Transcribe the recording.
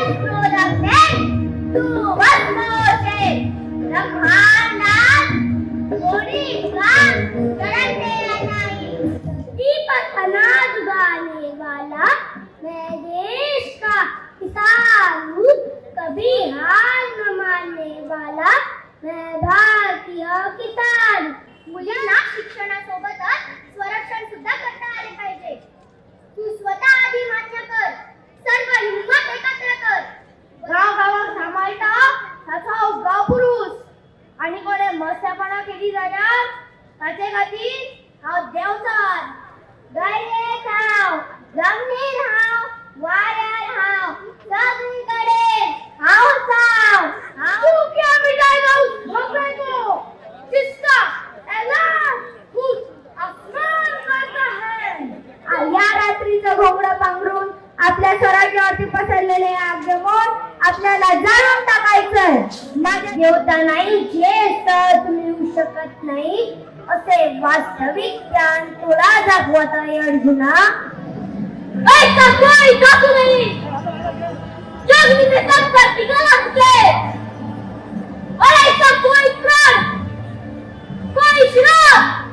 इस क्रोधक ने तू भस्म होसे. ब्रह्मांडात कोणी काम करत नाही. दीपक अनाज उगाने वाला, मैं देश का किसान हूँ. कभी हार न मानने वाला, मैं भारतीय किसान. मुलींना शिक्षणासोबतच स्वरक्षण सुद्धा करता आले पाहिजे. तू स्वतः आधी मान्य कर, सर्व हिंमत एकत्र कर. गांव गांवाक सांबाळटा ताचो हांव गांवपुरूस आनी कोणे मस्तेपणां केली जाल्यार ताचे खातीर हांव देंवचार. दर्येत हांव, जमनीर हांव, वाऱ्यार हांव, सगळीकडे हांवच हांव हांव. तू क्या मिटाएगा उस भव्य को जिसका ऐलान खुद आसमान करता है? या रात्रीचं घोंगडं पांघरून आपल्या स्वराज्यावरती पसरलेले आगमन आपल्याला जाळून टाकायचंय. माझ्या देवता नाही, जे सहज मिळू शकत नाही असे वास्तविक ज्ञान तुला दाखवत आहे अर्जुना. ऐसा कोई जादू नहीं जो अग्नि में तपकर पिघला सके और ऐसा कोई प्रण, कोई श्राप.